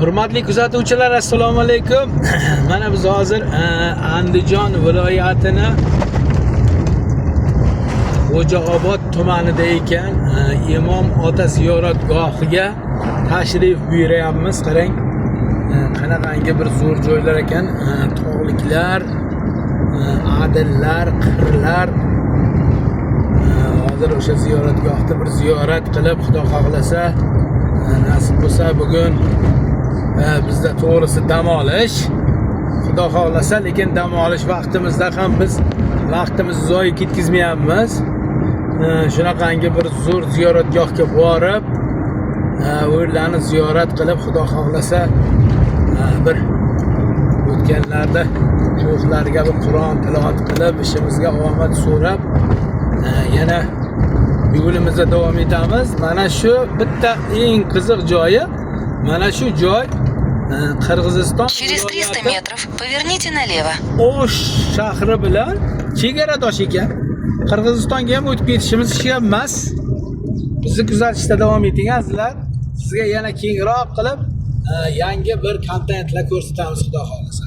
Hurmatli kuzatuvchilar, assalomu alaykum. Mana biz hozir Andijon viloyatini Xo'jaobod tumanida ekan, Imom ota ziyoratgohiga tashrif buyuryapmiz. Qarang, qanaqangi bir zo'r joylar ekan. Tog'liklar, adillar, qirlar. Hozir o'sha ziyoratgohda bir ziyorat qilib, Xudo xohlasa, nasib bo'lsa, bugun bizda to'g'risi dam olish, Xudo xohlasa, lekin dam olish vaqtimizda ham biz vaqtimizni zoyi ketkazmayapmiz. Shunaqangi bir zo'r ziyoratgohga borib, u yerlarni ziyorat qilib, Xudo xohlasa, bir o'tganlarda ruhlarga bir Qur'on tilovat qilib, ishimizga omad so'rab, yana yo'limizda davom etamiz. Mana shu bitta eng qiziq joyi, mana shu joy Qirg'iziston Через 300 viloyati метров поверните налево. O'sh shahri bilan chegaradosh ekan. Qirg'izistonga ham o'tib ketishimiz hech gap emas. Bizni kuzatishda davom eting, azizlar. Sizga yana kengroq qilib yangi bir kontentlar ko'rsatamiz, Xudo xohlasa.